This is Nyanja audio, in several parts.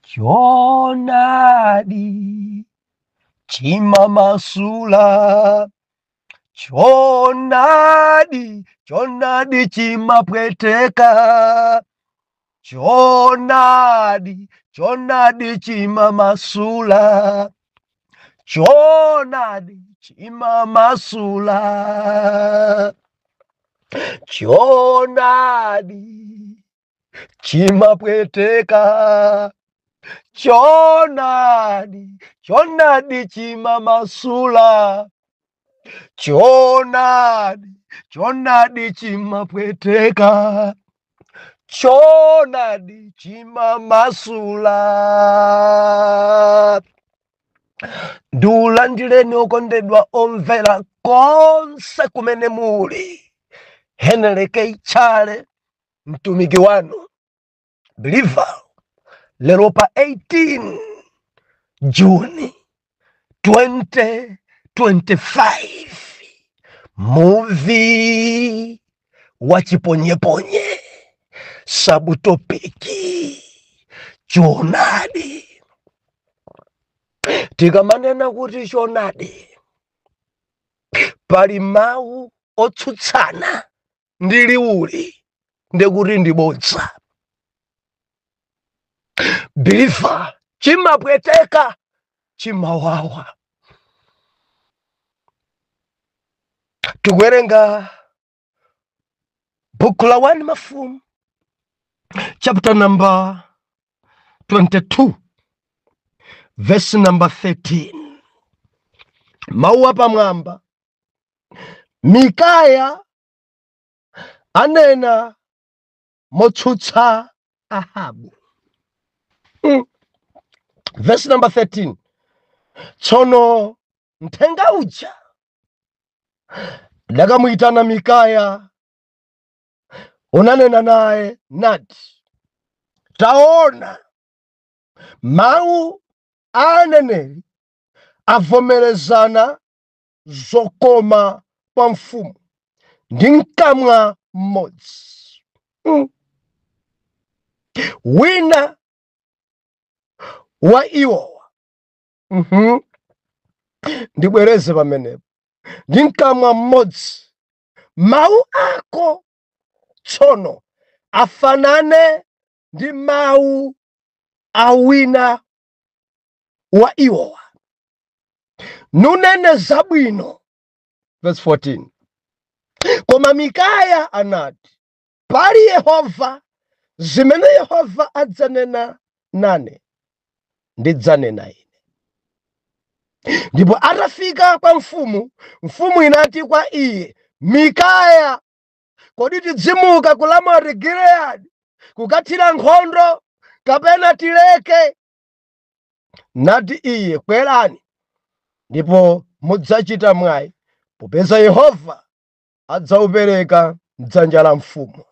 Choonadi chimamasula, choonadi, choonadi chimapweteka, choonadi, choonadi chimamasula, choonadi chimamasula, choonadi chimapweteka, choonadi, choonadi chimamasula, choonadi, choonadi chimapweteka, choonadi chimamasula. Ndiulandireni okondedwa omvera konse kumene muli. Henry K. Chale, mtumiki wanu believer, lero pa 18 Juni 2025, muvi wa chiponyeponye, subtopic choonadi. Tikamanena kuti choonadi, pali mawu otsutsana ndi liwuli, ndekuti ndi bodza. Believer, chimapweteka, chimawawa. Tikuwerenga buku la 1 Mafumu chapter number 22 verse number 13. Mawu apamwamba, Mikaya anena motsutsa Ahabu. Verse number 13. Tsono mthenga uja adakamuyitana Mikaya, unanena naye nati, taona mawu a aneneri avomerezana zokoma kwa mfumu ndi mkamwa mmodzi. Wina wa iwowa, ndibwereze pamenepo, ndi mkamwa mmodzi, mawu ako tsono afanane ndi mawu a wina wa iwowa, nunene zabwino. Verse 14. Koma Mikaya anati, pali Yehova, zimene Yehova adzanena nane ndidzanena ine. Ndipo atafika kwa mfumu, mfumu inati kwa iye, Mikaya, kodi tidzimuka ku Ramoti Gileyadi kukathira nkhondo, kapena tileke? Nati iye, kwerani, ndipo mudzachita mwayi, popeza Yehova adzaupereka m'dzanja la mfumu.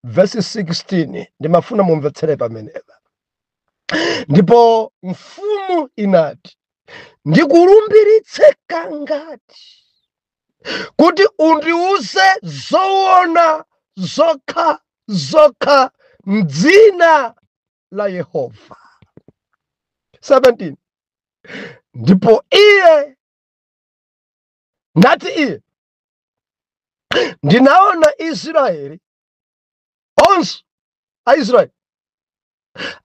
Verse 16, ndimafuna mumvetsere pamenepa. Ndipo mfumu inati, ndikulumbiritse kangati kuti undiuze zoona zokha zokha m'dzina la Yehova. 17. Ndipo iye nati iye, ndinaona Israeli onse Aisraeli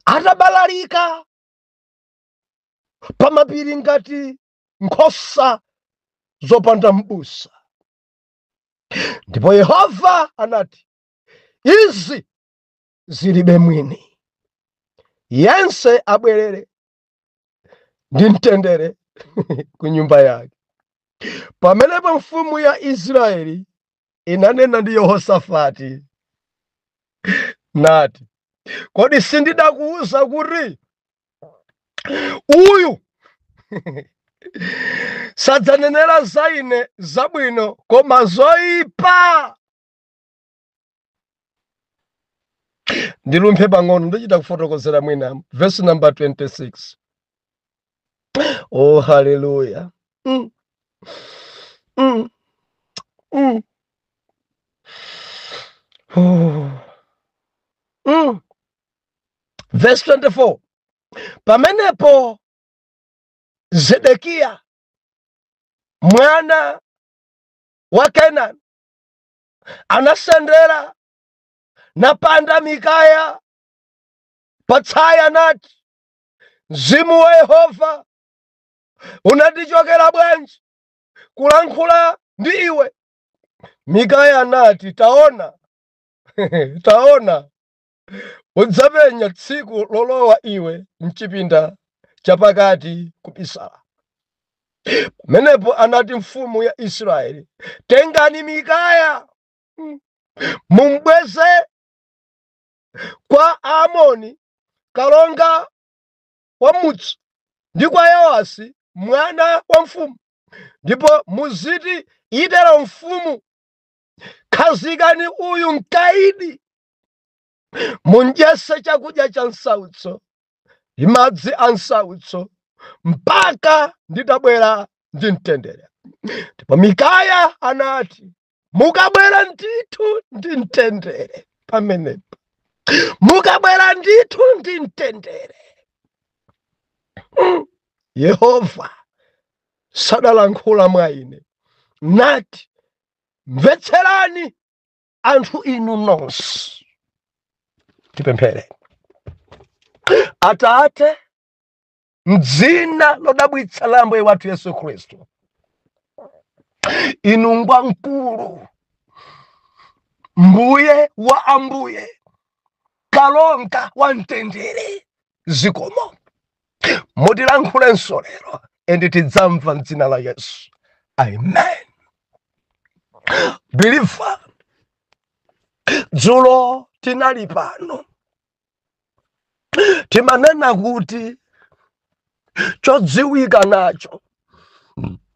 atabalalika pamapiri ngati nkhosa zopanda m'busa. Ndipo Yehova anati, izi zilibe mwini, yense abwerere ndi mtendere ku nyumba yake. Pamenepo mfumu ya Israeli inanena ndi Yehosafati nati, kodi sindidakuwuza kuti uyu sadzanenera za ine zabwino koma zoyipa? Ndilumphe pang'ono, ndichita kufotokozera mwina. Verse number 26. Oh, hallelujah. Oh. Verse 24. Pamenepo Zedekiya mwana wa Kenani anasendera napanda Mikaya patsaya nati, mzimu wa Yehova unatichokera bwanji kulankhula ndi iwe? Mikaya anati, taona, taona, udzapenya tsiku lolowa iwe mchipinda chapakati kubisala. Pamenepo anati mfumu ya Israeli, tengani Mikaya mumbweze kwa Amoni kalonga wa mudzi ndi kwa Yowasi mwana wa mfumu, ndipo muziti, itero mfumu, khazikani uyu mkaidi, mundyese chakudya cha msautso ndi madzi a msautso mpaka nditabwera ndi mtendere. Ndipo Mikaya anati, mukabwera ndithu ndi mtendere. Pamenepo mukabwera ndithu ndi mtendere. Yehova sadalankhula mwa ine nati, mvetserani anthu inu nonse. Tipemphere. Atate, mdzina lodabwitsa la Ambuye wathu Yesu Khristu, inu ngwamkulu, mbuye wa ambuye, kalonga wa mtendere, zikomo. Mutilankhulenso lero and tidzamva mdzina la Yesu, amen. Believer, dzulo tinali pano timanena kuti chodziwika nacho,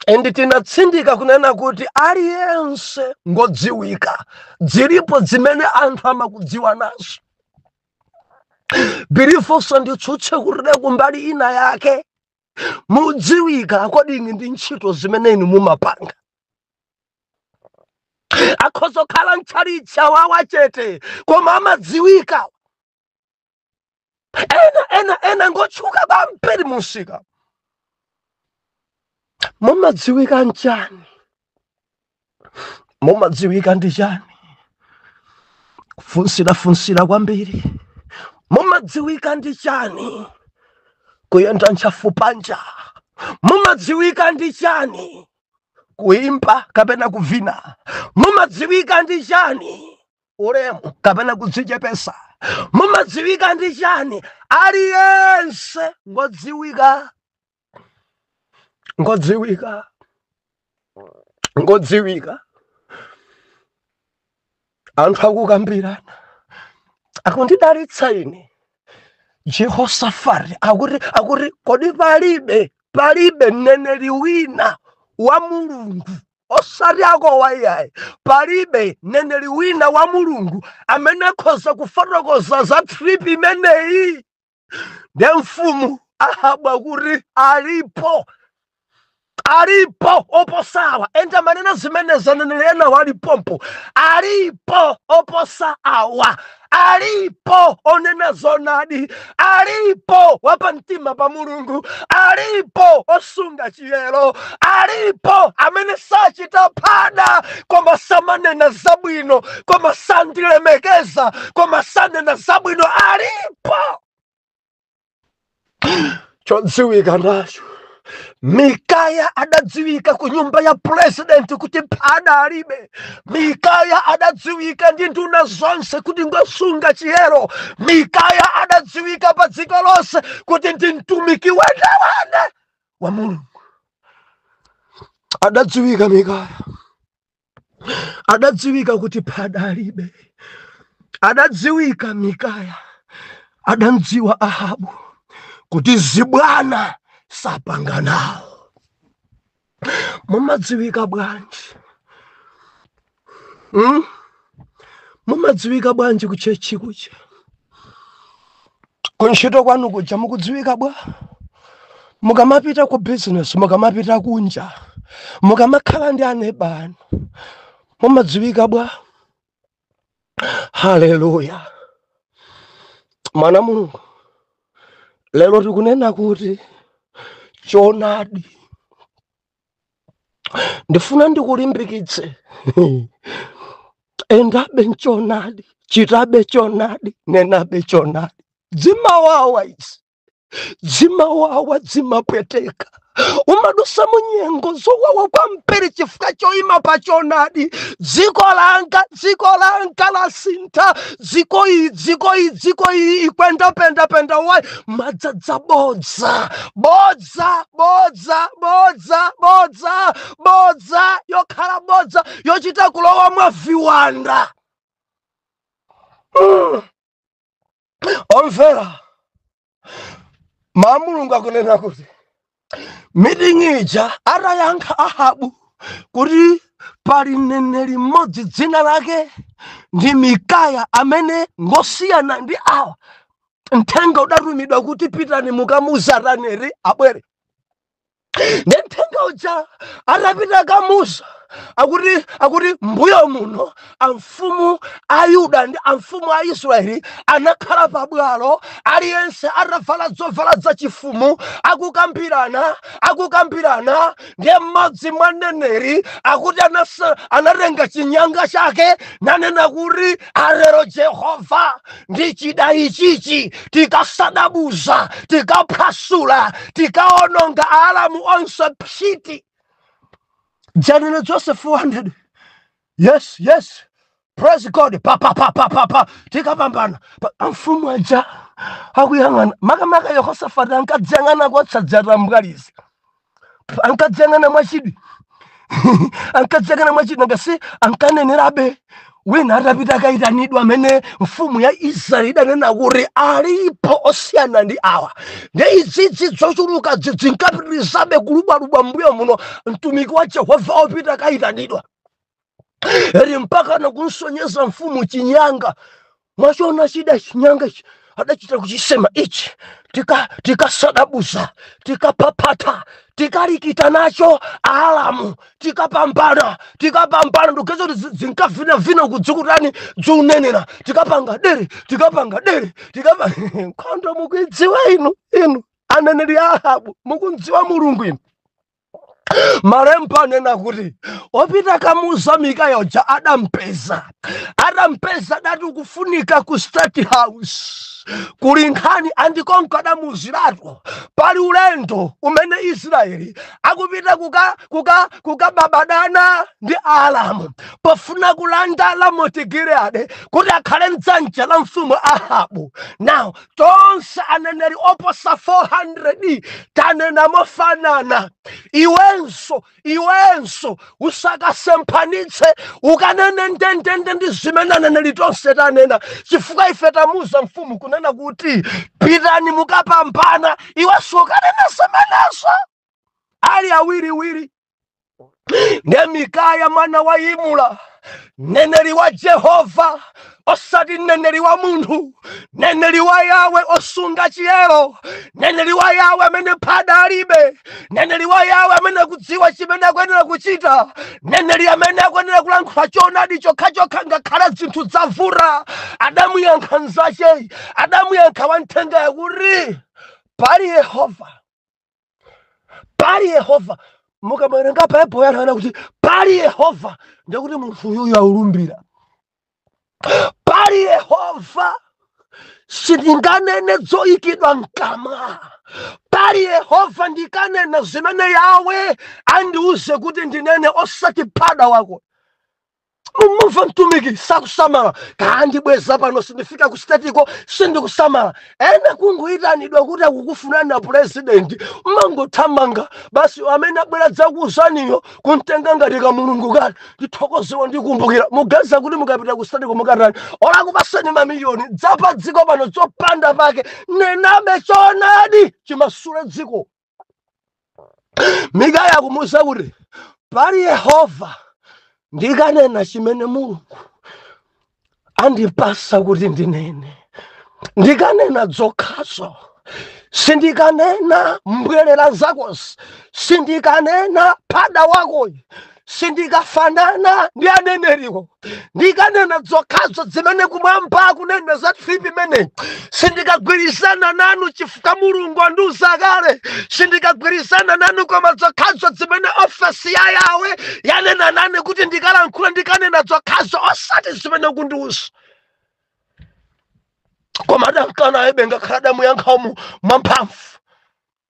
and tinatsindika kunena kuti aliyense ngodziwika, zilipo zimene anthu amakudziwa nazo. Believer, usanditsutse kuti kumbali ina yake mudziwika according ndi ntchito zimene inu mumapanga. Akhoza kukhala mtchalitchi awawa chete, koma amadziwika. Ena ena ena ngotchuka kwambiri musika. Mumadziwika nchani? Mumadziwika ndi chani? Kufunsira kwambiri. Mumadziwika ndi chani? Kuyenda ntchafu panja. Mumadziwika ndi chani? Kuimba kapena kuvina. Mumadziwika ndi chani? Ulemu kapena kudzichepesa. Mumadziwika ndi chani? Aliyense ngodziwika, ngodziwika, ngodziwika. Anthu akukambirana, akundidalitsa ine Jehosafati, akuti kodi palibe mneneri wina wa Mulungu, osati akowa iyayi, palibe mneneri wina wa Mulungu amene akhoza kufotokoza za trip imeneyi? Ndiye mfumu Ahabu akuti, alipo, alipo oposa awa. Enda manena zimene zaneneri ena walipompo, alipo oposa awa, alipo onena zonadi, alipo wapamtima pa Mulungu, alipo osunga chiyero, alipo amene sachita phada, koma samanena zabwino, koma sandilemekeza, koma sanena zabwino, alipo. Chodziwika nacho, Mikaya adadziwika ku nyumba ya president kuti phada alibe. Mikaya adadziwika ndi nduna zonse kuti ngosunga chiyero. Mikaya adadziwika pa dziko lonse kuti ndi mtumiki wenewene wa Mulungu. Adadziwika Mikaya, adadziwika kuti phada alibe. Adadziwika Mikaya, adamdziwa Ahabu kuti zibwana sapanga nawo. Mumadziwika bwanji? Mumadziwika bwanji ku church kuja, kuntchito kwanu kuja? Mukudziwika bwa? Mukamapita ku business, mukamapita kunja, mukamakhala ndi aneba anu, mumadziwika bwa? Haleluya! Mwana Mulungu, Lero tikunena kuti choonadi. Ndifuna ndikulimbikitse, endabe nchoonadi, chitabe choonadi, nenabe choonadi. Dzimawawa izi, dzimawawa, dzimapweteka, umadusa munyengo zowawa kwambiri chifukwa choima pa choonadi. Dziko langa, dziko langa lasintha, dziko iyi, dziko iyi, dziko iyi ikwenda penda penda. Wai madzadza bodza, bodza, bodza, bodza, bodza, bodza, yokhala bodza yochita kulowa mwa viwanda. Omvera, Mulungu akunena kuti meeting ija atayankha Ahabu kuti pali mneneri mmodzi dzina lake ndi Mikaya amene ngosiyana ndi awa, mthenga udatumidwa kuti pitani mukamuza aneneri abwere. Ndi mthenga uja atapita kamuza, akuti mbuyo muno amfumu a Yuda ndi amfumu a Israeli anakhala pabwalo, aliyense atavala zovala zachifumu, akukambirana, akukambirana. Ndiye mmodzi mwa mneneri akuti anatenga chinyanga chake nanena kuti alero Jehova ndi chida ichichi tikasadabuza, tikaphwasula, tikaononga Aaramu onse psiti. Janene Joseph 400. Yes, yes, praise God. Pa pa pa pa pa pa, tikapambana. Amfumu aja akuyang'ana, makamaka Yehosafati ankadziyang'ana kotsadzata mbwalizi, ankadziyang'ana mwachidwi, ankadziyang'ana mwachidwi ngasi ankanenerabe. Wina atapita akayitanidwa amene mfumu ya Israeli idanena kuti alipo osiyana ndi awa, ndi idzidzi zochuluka zinkapitirizabe kulubwalubwa mbuyo muno. Mtumiki wa Jehova opita akayitanidwa eri mpaka nakunsonyeza mfumu chinyanga, mwachona chida chinyanga ichi adachita kuchisema ichi, tikasadabuza, tikaphaphatha, tikalikita nacho Aalamu, tikapambana, tikapambana. Ndikuganiza kuti zinkavinavina kudzikutani dziunenera, tikapanga dere, tikapanga dere, tikapa nkhondo. Mukuidziwa inu? Inu aneneri a Ahabu, mukundziwa Mulungu inu? Malemba anena kuti opita kamuza Mikaya uja adampeza, adampeza adati ukufunika ku State House, kuli nkhani. Andikonko adamuziratu pali ulendo umene Israeli akupita kukababadana ndi Aaramu pofuna kulanda Ramoti Gileadi kuti akhale mdzanja la mfumu Ahabu. Now tonse aneneri oposa 400 tanena mofanana, iwenso, iwenso usakasemphanitse, ukanene ndendende ndi zimene aneneri tonse tanena, chifukwa ife tamuza mfumu kunena kuti pitani mukapambana, iwenso ukanene zimenezo. Ali awiriwiri. Ndiye Mikaya mwana wa Imula, mneneri wa Jehova, osati mneneri wa munthu, mneneri wa Yawe osunga chiyero, mneneri wa Yawe amene phada alibe, mneneri wa Yawe amene akudziwa chimene akuyenera kuchita, mneneri amene akuyenera kulankhula choonadi chokhachokha ngakhale zinthu zavuta, adamuyankha mnzache, adamuyankha wamthenga yakuti pali Yehova, pali Yehova. Mukamawerenga Baibulo yanu kuti pali Yehova, ndikuti munthu uyuyu aulumbira, pali Yehova sindinganene zoyikidwa mkamwa, pali Yehova ndikanena zimene Yawe andiuze kuti ndinene, osati phada wako. Mumva mtumiki sakusamala kandibweza pano, sindifika ku State ko, sindikusamala. Ena kungoyitanidwa kuti akukufunani na president, mangothamanga basi. Amene abwera dzakuuzaniyo kumtenga ngati kamulungu kale, ndithokozewa, ndikumbukira. Muganiza kuti mukapita ku State ko mukatani? Olakupaseni mamiliyoni dzapa dziko pano zopanda pake. Nenabe choonadi chimasule dziko. Mikaya akumuwuza kuti pali Yehova ndikanena chimene Mulungu andipasa kuti ndinene, ndikanena zokhazo, sindikanena mbwerera zakozi, sindikanena phada wakoyi. Sindikafanana ndi aneneriwo, ndikanena zokhazo zimene kumwamba akunena za trip imeneyi. Sindikagwirizana nanu chifukwa Mulungu andiuza kale. Sindikagwirizana nanu, koma zokhazo zimene ofesi ya Yawe yanena nane kuti ndikalankhula, ndikanena zokhazo, osati zimene kundiuza. Koma adankana ebe, ngakhala adamuyankha mwamphamvu.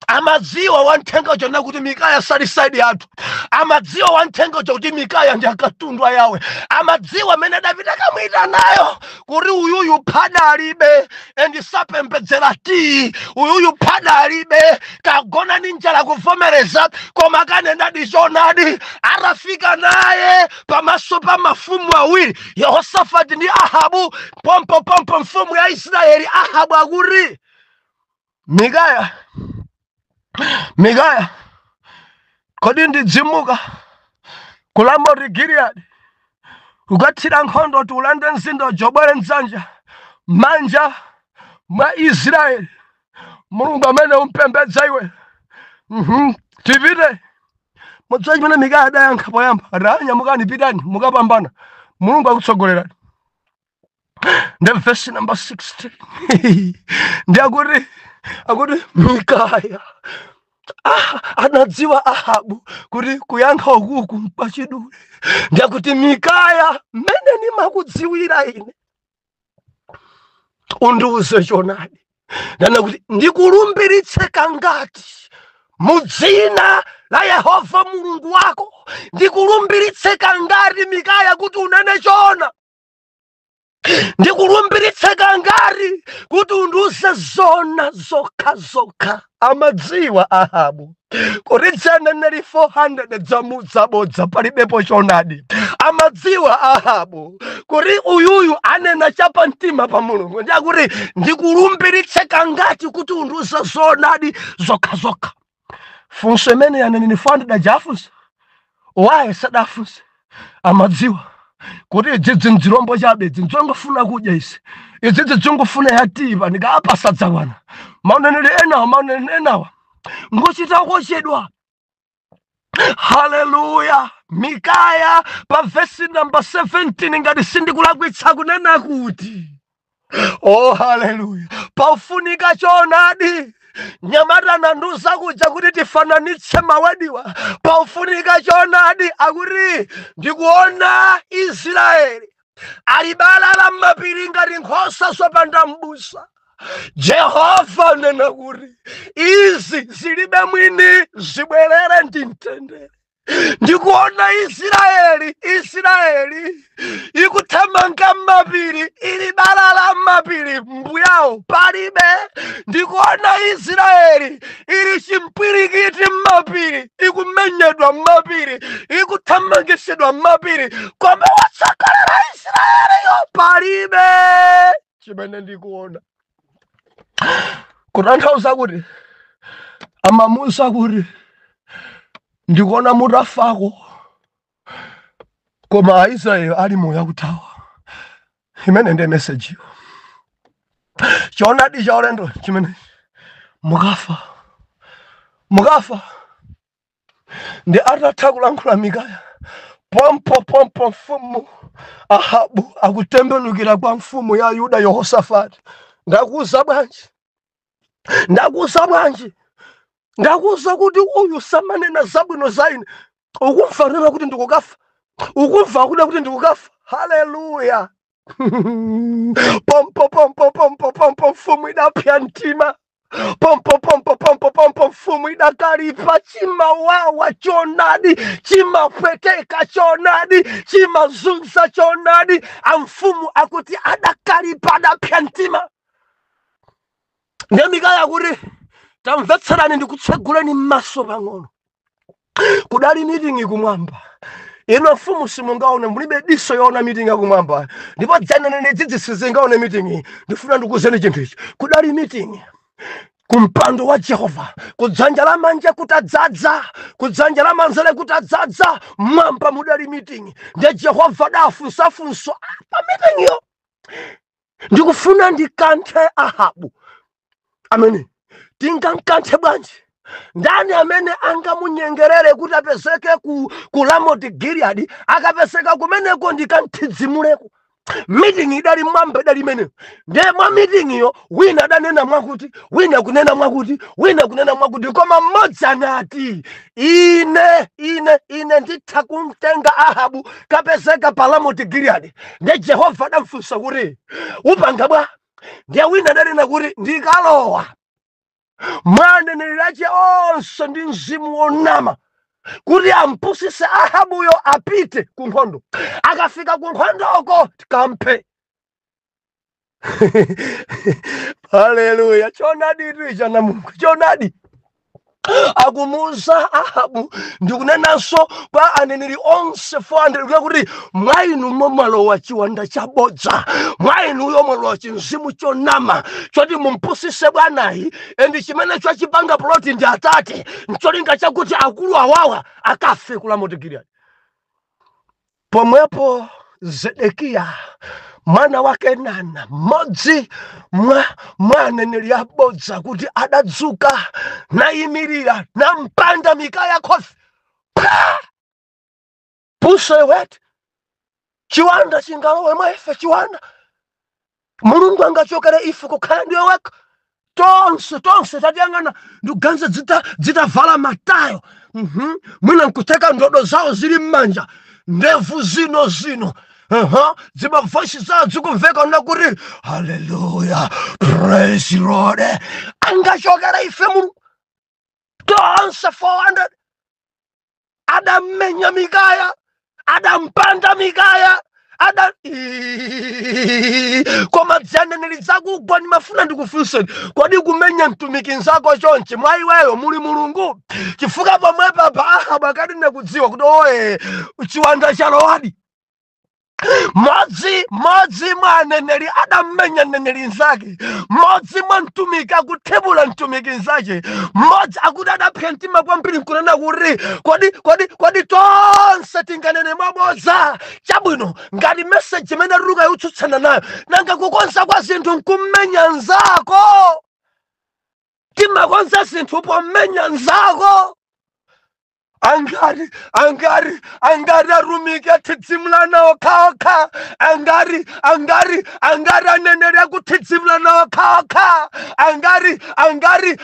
Amadziwa wamthenga uja kuti Mikaya sali side yathu. Amadziwa wamthenga uja kuti Mikaya ndi akatundu ayawe. Amadziwa amene adapita kamwita nayo kuti uyuyu phada alibe and sapembedzera tiyi. Uyuyu phada alibe, kagona ni njala kuvomereza, koma kanenadi choonadi. Atafika naye pamaso pa mafumu awiri, Yehosafati ndi Ahabu, pompo pompo mfumu ya Israeli Ahabu akuti, "Mikaya, Mikaya, kodi ndidzimuka ku Ramoti Giliyadi kukathira nkhondo, tiulande mzinda jobwere mdzanja manja mwa Israeli, Mulungu amene umpembedza iwe? Tipite?" Mudziwa chimene Mikaya adayankha poyamba? Ati, "Nyamukani, pitani, mukapambana, Mulungu akutsogolerani." Ndi verse number 16, ndi akuti Mikaya, anadziwa Ahabu kuti kuyankha ukuku mpachidule. Ndiyakuti, "Mikaya, mmene nimakudziwira ine, undiuze choonadi. Ndana kuti ndikulumbiritse kangati mu dzina la Yehova Mulungu wako? Ndikulumbiritse kangati, Mikaya, kuti unene choona? Ndikulumbiritse kangati kuti undiuze zona zokha zokha?" Amadziwa Ahabu kuti dzeneneri 400 dzamudzabodza, palibepo choonadi. Amadziwa Ahabu kuti uyuyu anena chapamtima pa Mulungu. Ndiyakuti, "Ndikulumbiritse kangati kuti undiuze zoonadi zokha zokha?" Funso imene aneneri 400 ajafunsa, waye sadafunse. Amadziwa kuti idzidzi nzirombo chabe, idzi nzongofuna kudya izi, idzidzi zingofuna yatipa, ndikapasa dzakwana. Mauneneri enawa, mauneneri enawa ngochita kochedwa. Haleluya! Mikaya pa vesi namba 17, ngati sindikulakwitsa, kunena kuti, oh haleluya, paufunika choonadi. Nyamata nanduza kuja kuti tifananitse mawediwa. Paufunika choonadi. Akuti, "Ndikuona Israeli ali balala m'mapiri ngati nkhosa zopanda m'busa. Jehova nena kuti izi zilibe mwini, zibwerere ndi mtendere. Ndikuona Israeli, Israeli ikuthamanga m'mapiri, ili balala m'mapiri, mbuyawo palibe. Ndikuona Israeli ili chimpwirikiti m'mapiri, ikumenyedwa m'mapiri, ikuthamangisidwa m'mapiri, koma watsokolera Israeliyo palibe chimene ndikuona." Kutanthauza kuti amamuwuza kuti, "Ndikuona mutafako, koma Aisraeli ali moyo, akuthawa." Imene ndiye message yo, choonadi cha ulendo chimene mukafa, mukafa. Ndi atatha kulankhula Mikaya, pompo pompo mfumu Ahabu akutembenukira kwa mfumu ya Yuda Yehosafati: "Ndakuuza bwanji? Ndakuuza bwanji? Ndakuuza kuti uyu samanena zabwino za ine. Ukumva nena kuti ndikukafa? Ukumva kuda kuti ndikukafa?" Haleluya! Pompo pompo pompo pompo mfumu idapya mtima. Pompo pompo pompo pompo mfumu idakalipa. Chimawawa choonadi, chimapweteka choonadi, chimazunza choonadi. Amfumu akuti adakalipa, adapya mtima. Ndiye Mikaya kuti, "Tamvetserani, ndikutseguleni m'maso pang'ono. Kudali meeting kumwamba. Ino mfumu simungaone, mulibe diso yoona meeting yakumwamba, ndipo dzanene dzidzi sizingaone meeting. Ndifuna ndikuuzeni chinthu ichi. Kudali meeting kumpando wa Jehova, kudzanja lamanja kutadzadza, kudzanja lamanzere kutadzadza. Mwamba mudali meeting. Ndiye Jehova adafunsafunso pa meetingyo: 'Ndikufuna ndikanthe Ahabu amene, tingamkanthe bwanji?' Ndani amene angamunyengerere kuti apezeke ku Ramoti Giliyadi? Akapezeka kumeneko ndikamthidzimuleko. Meeting idali mwamba, idali imeneyo. Ndiye mwa meeting iyo wina adanena mwakuti, wina kunena mwakuti, wina kunena mwakuti, koma mmodzi anati, Ine nditha kumtenga Ahabu kapezeka pa Ramoti Giliyadi. Ndiye Jehova adamfunsa kuti, upanga bwa? Ndiye wina adanena kuti, ndikalowa mwa aneneri ache onse ndi mzimu wonama kuti ampusise Ahabuyo apite ku nkhondo, akafika ku nkhondoko tikamphe. Haleluya! Choonadi itu chana Mulungu, choonadi akumuuza Ahabu ndikunenanso kwa aneneri onse 400 kunena kuti mwa inu mwalowa chiwanda chabodza, mwa inuyo mwalowa chinzimu chonama choti mumpusise bwanayi, and chimene chachipanga plot ndi atate ncholinga chakuti akulu awawa akafe ku Ramoti Giliyadi. Pomwepo Zedekiya mwana wa Kenana, mmodzi mwa aneneri abodza, kuti adadzuka nayimirira nampanda Mikaya khofi. Pa! Pusa iweti, chiwanda chingalowe mwa ife? Chiwanda Mulungu angachokere ife kukhala ndiwe wekha? Tonse tatiyang'ana ndikuganiza dzitavala matayo, mwina nkuteka ndodo zawo zili m'manja, ndevu zino zino, dzima voice zawo dzikumveka na kuti haleluya, praise Lord. Angachokere ife Mulungu? Tonse 400 adammenya Mikaya, adampanda Mikaya, ada. Iiii, koma dzianeneri zakugwa. Ndimafuna ndikufunseni, kodi kumenya mtumiki nzako chonchi, mwa iweyo muli Mulungu? Chifukwa pomwepa pa Ahabu akadine kudziwa kuti oye chiwanda chalowadi. Mmodzi mwa aneneri adammenya mneneri nzake, mmodzi mwa mtumiki akuthebula mtumiki nzake, mmodzi akuti adapsa mtima kwambiri nkunena kuti kodi tonse tinganene mwabodza? Chabwino, ngati message imene tuluka yotsutsana nayo, nanga kukonza kwa zinthu nkummenya nzako? Timakonza zinthu pomenya nzako? Angati atumiki athidzimulana okhaokha? Angati aneneri akuthidzimulana okhaokha? Angati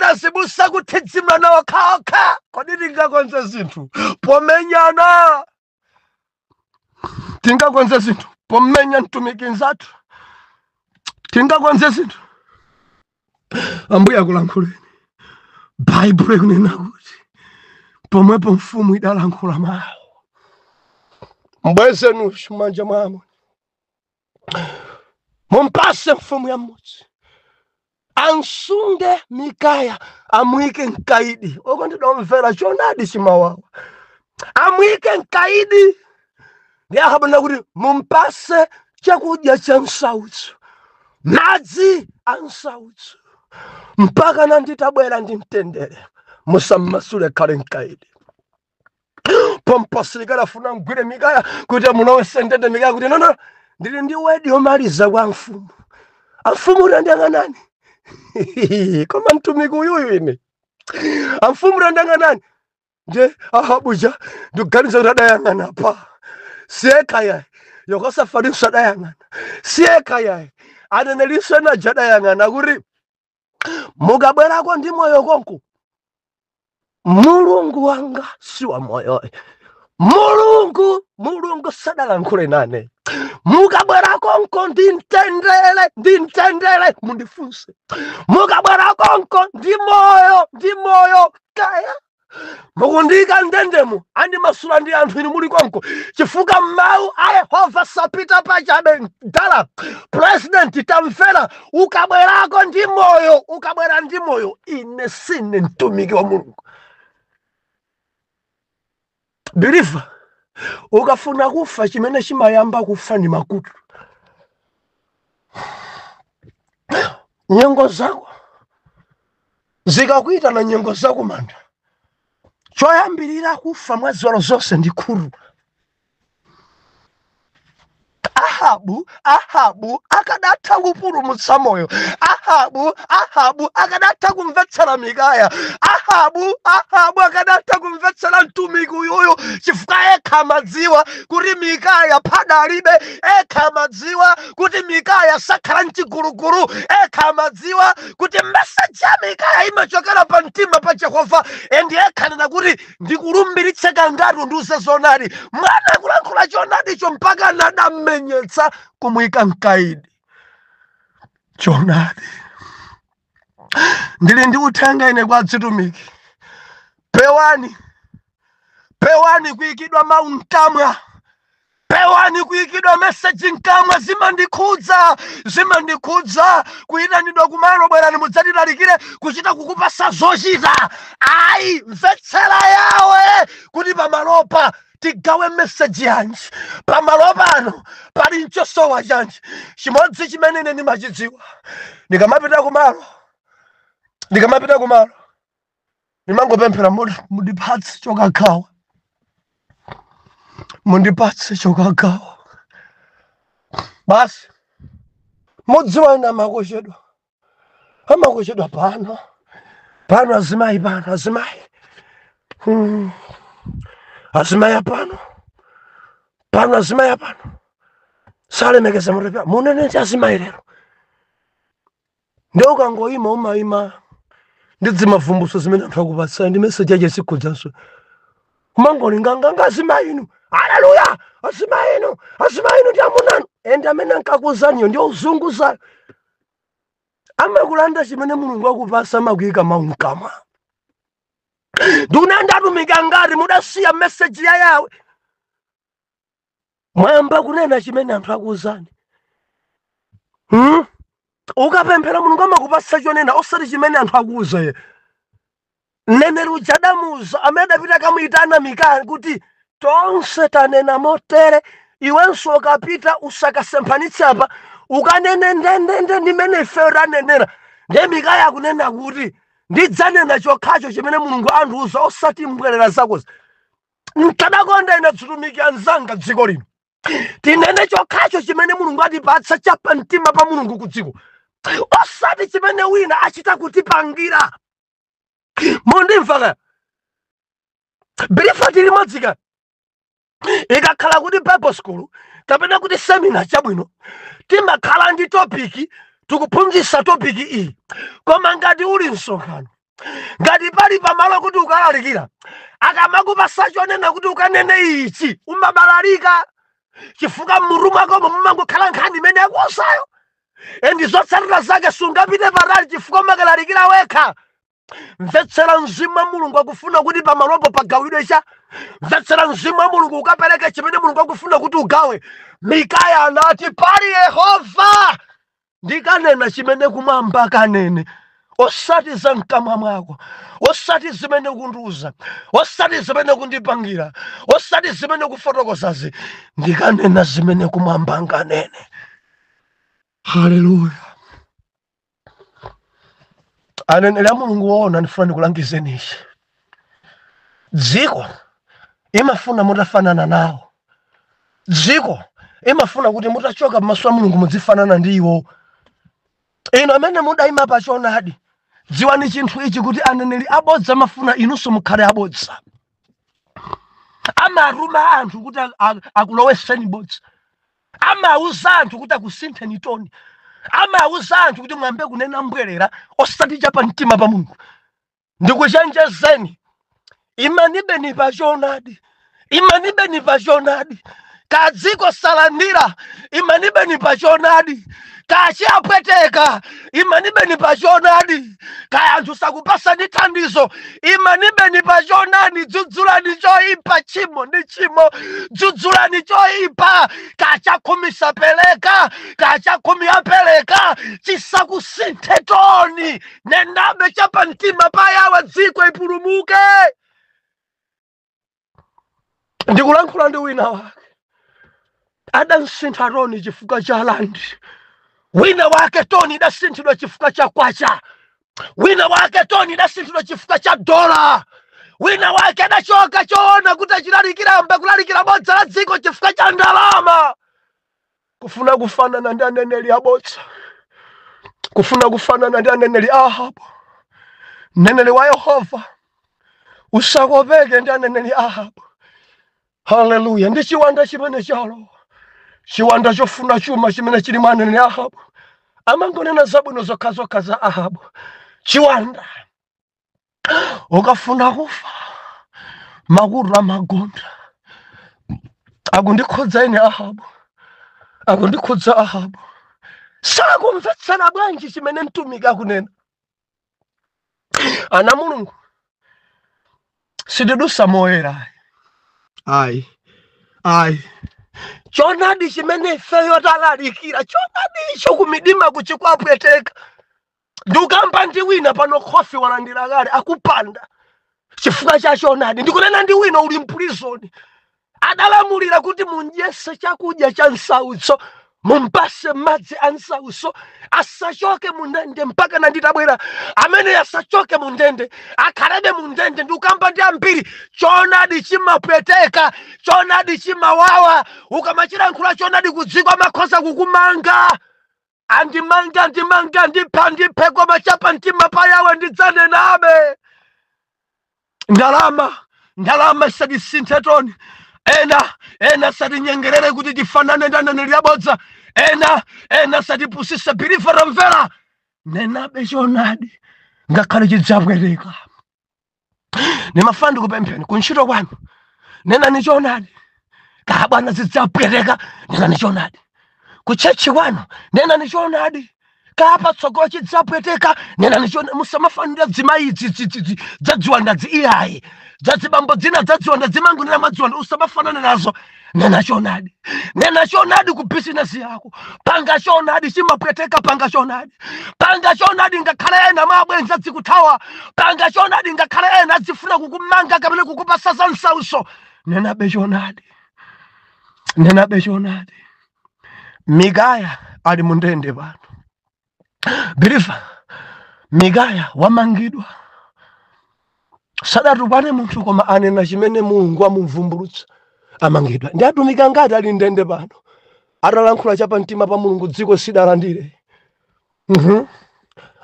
azibusa akuthidzimulana okhaokha? Kodi tingakonze zinthu pomenyana? Tingakonze zinthu pomenya mtumiki nzathu? Tingakonze zinthu? Ambuye akulankhuleni. Baibulo ikunena kuti pomwepo mfumu idalankhula mawu, mbwezeni manja mwa Amoni, mumpase mfumu ya mudzi ansunge Mikaya, amuyike mkaidi. Okondedwa omvera, choonadi chimawawa. Amuyike mkaidi. Ndi Ahabu nakuti mumpase chakudya cha msautso, madzi a msautso, mpaka nanditabwera ndi mtendere. Musammasule, khale mkaidi. Pompo asilikali afuna mgwire Mikaya kuti amulowese ndende. Mikaya kuti, no, ndili ndi word yomaliza kwa mfumu. Amfumu tandiyang'anani. Koma mtumiki uyuyu ine, amfumu tandiyang'anani. Nje Ahabuja ndikuganiza kuti adayang'ana pa siyekha yayi, Yehosafatinso adayang'ana siyekha yayi, anenelinso enaja adayang'ana kuti mukabwerako ndi moyo konko, Mulungu wanga si wa moyoyo, Mulungu sadalankhule nane. Mukabwera konko ndi mtendere, ndi mtendere, mundifunse. Mukabwera konko ndi moyo, ndi moyo, kaya mukundiyika ndendemo, andimasula ndi anthu inu muli konko, chifukwa mawu a Yehova sapita pachabe. Dala president, tamvera, ukabwerako ndi moyo, ukabwera ndi moyo, ine sine mtumiki wa Mulungu. Believer, ukafuna kufa, chimene chimayamba kufa ni makutu. Nyengo zako zikakuitana, nyengo zakumanda, choyambirira kufa mwa ziwalo zonse ndi khutu. Ahabu akadatha kupulumutsa moyo. Ahabu akanatha kumvetsera Mikaya. Ahabu akanatha kumvetsera mtumiki uyuyu, chifukwa ekha amadziwa kuti Mikaya phadalibe, ekha amadziwa kuti Mikaya sakhala mchigulugulu, ekha amadziwa kuti meseji ya Mikaya imachokera pa mtima pa Jehova. And ekha anena kuti ndikulumbiritse kangati undiuze zoonadi. Mwana akulankhula choonadicho mpaka anadammenyetsa kumuyika mkaidi. Choonadi. Ndili ndi uthenga ine kwa adzitumiki. Pewani, pewani kuyikidwa mawu mkamwa, pewani kuyikidwa meseji mkamwa. Zimandikhudza, zimandikhudza kuyitanidwa kumalo, bwerani mudzatilalikire, kuchita kukupasa zochita. Ayi, mvetsera yawe kuti pamalopa tigawe meseji yanji, pamalo pano pali nchosowa chanji. Chimodzi chimene ine ndimachidziwa, ndikamapita kumalo, ndikamapita kumalo ndimangopemphera, mundipatse chokagawa, mundipatse chokagawa basi. Mudziwa ine amakochedwa, amakochedwa pano pano, azimayi pano, azimayi, azimayi apano pano, azimayi apano salemekeza mutepa munene azimayi lero. Ndiye ukangoyima umayima ndi dzimavumbutso zimene anthu akupatsa ndi meseji ache sikhudzanso kumangolinganganga azimayi inu, haleluya, azimayi inu, azimayi inu ndi amunanu. Ende amene ankakuuzaniyo ndi ozunguzayo amakulanda chimene Mulungu akupasa, amakuyika mawu mkamwa. Nduna ndatumika ngati mudasiya meseji ya Yawe, mwayamba kunena chimene anthu akuuzani. Ukapemphera Mulungu amakupasa chonena, osati chimene anthu akuuza. Ye mneneri uja adamuuza amene adapita kamuyitana Mikaya kuti tonse tanena motere, iwenso ukapita usakasemphanitse apa, ukanene ndendende ndimene ifeyo tanenera. Ndiye Mikaya akunena kuti ndidzanena chokhacho chimene Mulungu andiuza, osati mbwerera zakozi. Nkadakonda ine atumiki anzanga dziko lino tinene chokhacho chimene Mulungu atipatsa chapa mtima pa Mulungu ku dziko, osati chimene wina achita kutipangira. Mundimva kaya bilifa tili modzika? Ikakhala kuti Bible school kapena kuti seminar, chabwino, timakhala ndi topic, tikuphunzitsa topic iyi. Koma ngati uli msonkhano, ngati pali pamalo kuti ukalalikira, akamakupasa chonena kuti ukanene ichi, umabalalika, chifukwa mmutu mwakomo mumangokhala nkhani imene yakuuzayo. And zotsatira zake sungapite patali chifukwa umakalalikira wekha. Mvetsera mzimu wa Mulungu akufuna kuti pamalopo pagawidwe cha. Mvetsera mzimu wa Mulungu, ukapereke chimene Mulungu akufuna kuti ugawe. Mikaya anati, pali Yehova, ndikanena chimene kumwamba kanene, osati za mkamwa mwako, osati zimene kundiuza, osati zimene kundipangira, osati zimene kufotokozazi. Ndikanena zimene kumwamba nganene. Haleluya! Aneneri a Mulungu woona, ndifuna ndikulangizeni ichi: dziko imafuna mutafanana nawo, dziko imafuna kuti mutachoka pamaso a Mulungu mudzifanana ndi iwo. Inu amene mudayima pa choonadi, dziwani chinthu ichi, kuti aneneri abodza amafuna inunso mukhale abodza. Amatuma anthu kuti akuloweseni bodza, amauza anthu kuti akusintheni tone, amauza anthu kuti mwambe kunena mbwerera, osati cha pamtima pa Mulungu. Ndikuchenjezeni, imanibeni pa choonadi, imanibeni pa choonadi. Kadziko salandira, imanibeni pa choonadi. Kachiyapweteka, imanibeni pa choonadi. Kaya anthu sakupasani thandizo, imanibeni pa choonadi. Dzudzulani choyipa, tchimo ndi tchimo, dzudzulani choyipa. Kachakhumi sapereka, kachakhumi apereka, chisakusinthe tone. Nenabe chapamtima pa Yawe, dziko ipulumuke. Ndikulankhula ndi wina wake adansintha tone chifukwa cha rand, wina wake tone idasinthidwa chifukwa cha kwacha, wina wake tone idasinthidwa chifukwa cha dola, wina wake adachoka choona kuti achilalikira mbe kulalikira bodza la dziko chifukwa cha ndalama, kufuna kufanana ndi aneneri abodza. Kufuna kufanana ndi aneneri a Ahabu. Mneneri wa Yehova, usakopeke ndi aneneri a Ahabu. Haleluya! Ndi chiwanda chimene chalo, chiwanda chofuna chuma chimene chili mwa aneneri a Ahabu. Amangonena zabwino zokhazokha za Ahabu. Chiwanda, ukafuna kufa makutu amagunda. Akundikhudza ine Ahabu, akundikhudza Ahabu. Sakumvetsera bwanji chimene mtumiki akunena? Ana Mulungu, sitidusa moyera, ayi, ayi. Chonadi chimene ifeyo talalikira, chonadi icho kumidima kuchikwapweteka. Ndikukamba ndi wina pano, khofi walandira kale, akupanda chifukwa cha chonadi. Ndikunena ndi wina uli m'prison, adalamulira kuti mundyese chakudya cha nsautso, mumpase madzi a nsautso, asachoke mundende mpaka nanditabwera. Amene asachoke mundende, akhalebe mundende. Ndikukamba ndi ambiri. Chonadi chimapweteka, chonadi chimawawa. Ukamachilankhula chonadi kudziko, amakhoza kukumanga. Andimanga, ndimanga, ndipha, ndiphe, koma chapa mtima pa Yawe ndidzanenabe. Ndalama, ndalama isatisinthe toni. Ena, ena satinyengerere kuti tifanane ndi aneneri abodza. Ena, ena satipusise. Believer, tamvera, nenabe choonadi ngakhale chidzapweteka. Ndimafuna ndikupempheni, kuntchito kwanu nenani choonadi, kaya bwana zidzapweteka, nenani choonadi. Ku church kwanu nenani choonadi, kaya patsogolo chidzapweteka, nenani choonadi. Musamafanira dzimayi idzi dzadziwandadzi, iyayi, dzadzibambo dzina dzadziwanda dzimangonena mwadziwanda. Usamafanane nazo. Nena choonadi, nena choonadi ku bizinesi yako. Panga choonadi, chimapweteka. Panga choonadi, panga choonadi ngakhale ena mwa abwenzi adzikuthawa. Panga choonadi ngakhale ena adzifuna kukumanga kapena kukupasa za msauso. Nenabe choonadi, nenabe choonadi. Mikaya ali mundende pano, believer. Mikaya wamangidwa, sadatukwane munthu, koma anena chimene Mulungu amumvumbulutsa. Amangidwa. Ndi atumiki angati ali ndende pano atalankhula chapamtima pa Mulungu, dziko sidalandire?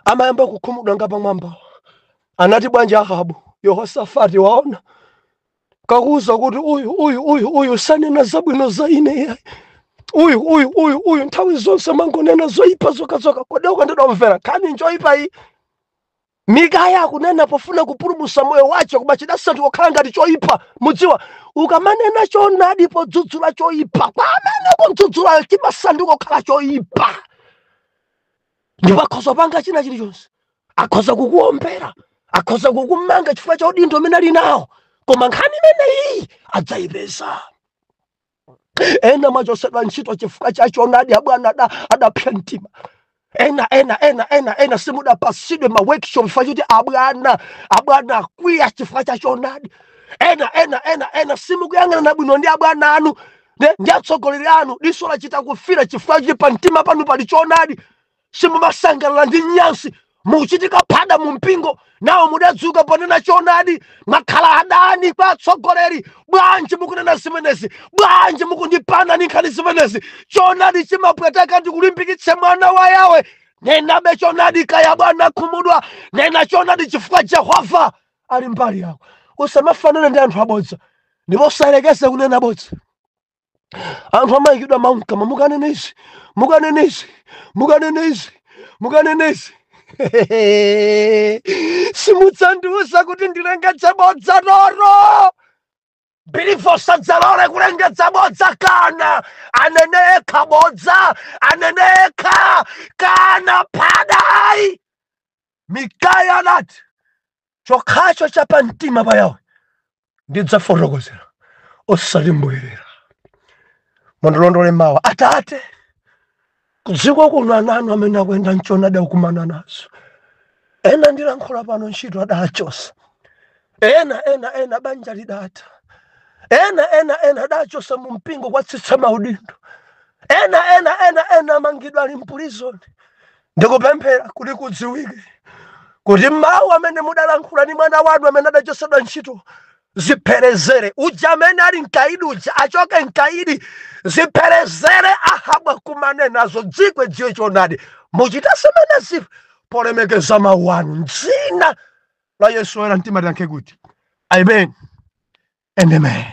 Amayamba kukhumudwa ngapamwamba. Anati bwanji Ahabu, Yehosafati, waona kakuuza kuti uyu, uyu, uyu, uyu sanena zabwino za ine iyayi. Uyu, uyu, uyu, uyu nthawi zonse mangonena zoyipa zokhazokha. Kodi ukandidamvera nkhani njoyipa iyi? Mikaya akunena pofuna kupulumutsa moyo wace, koma chidasanduka kukhala ngati choyipa. Mudziwa, ukamanena choonadi podzudzula choyipa, kwa amene kudzudzulayo chimasanduka kukhala choyipa, ndipo akhoza kupanga china chilichonse. Akhoza kukuombera, akhoza kukumanga chifukwa cha udindo umene ali nawo, koma nkhani imeneyi adzayipeza. Ena mwachosedwa ntchito chifukwa cha choonadi, abwana adapsa mtima. Ena, ena, ena, ena, ena simudapasidwe ma workshop chifukwa choti abwana, abwana akwiya chifukwa cha choonadi. Ena, ena, ena, ena simukuyang'anana bwino ndi abwana anu ndi atsogoleri anu, diso lachita kufira chifukwa choti pa mtima panu pali choonadi. Simumasangalala ndi nyansi mukuchitika phada mu mpingo, nawo mudadzuka ponena choonadi, mwakhala adani kwa atsogoleri. Bwanji mukunena zimenezi? Bwanji mukundipana ndi nkhani zimenezi? Choonadi chimapweteka. Ndikulimbikitse, mwana wa Yawe, nenabe choonadi kaya bwana khumudwa. Nena choonadi chifukwa Jehova ali mbali yako. Usamafanane ndi anthu abodza, ndipo usayerekeze kunena bodza. Anthu amayikidwa mawu mkamwa: mukanene izi, mukanene izi, mukanene izi, mukanene izi. Simudzandiuza kuti ndilengedze bodza toro. Believer, usadzalole kulengedza bodza. Kana anene ekha bodza, anene ekha, kana phadai. Mikaya anati, chokhacho chapamtima pa Yawe ndidzafotokozera, osati mbwerera. Mundilondole mawa. Atate, kudziko kuno ana anu amene akuyenda mchoonadi akukumana nazo. Ena ndilankhula pano ntchito adachosa, ena, ena, ena banja lidatha, ena, ena, ena adachosa mu mpingo kwatsitsa maudindo, ena, ena, ena, ena amangidwa, ali m'prison. Ndikupemphera kuti kudziwike kuti mawu amene mudalankhula ni mwana wanu amene adachosedwa ntchito Zipherezere uja amene ali mkaidi uja achoke mkaidi. Zipherezere Ahabu akumane nazo, dziko dziwe choonadi. Muchita zimenezi polemekeza mawu anu, mdzina la Yesu. Oyera mtima tiyankhe kuti amen and amen.